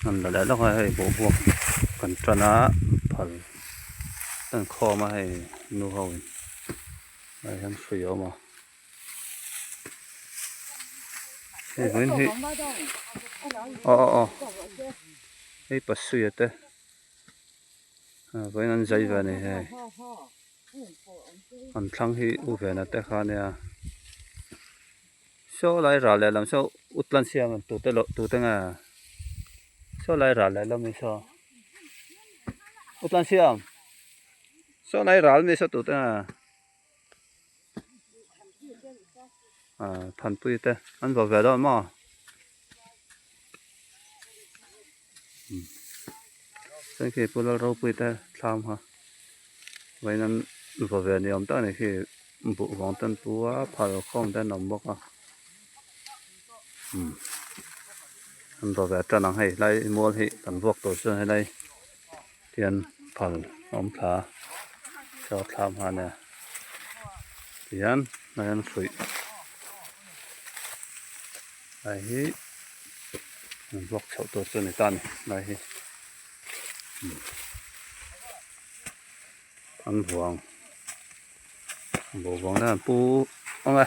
An la leh lawk a hei boruak kan tan a phal an khawm a hei nu ho in ah hian hrui a awm a hei vawiin hi aw aw aw hei pasuia te vawiin an zai ve a ni hei an thlang hi u vena te kha ania saw lai ral lehlam saw u tlan siam ang tute loh tute nge saw lai ral lehlam hi saw u tlan siam saw lai ral mi saw tute nge ah thanpui te an vaw ve dawn maw chuan khi pu Lalropuii te thlam kha vawiin an vaw ve ni awm tak a ni khi buh vang te an pu a phal khawm te an awm bawk a an vaw ve tan ang hei helai mual hi kan vuak tur chuan helai hian phal a awm thla a saw thlam kha ania tihian helai an hruih lai hi an vuak chhoh tur chu a ni ta a ni lai hi an vuang. Bo vang hian pu ang e.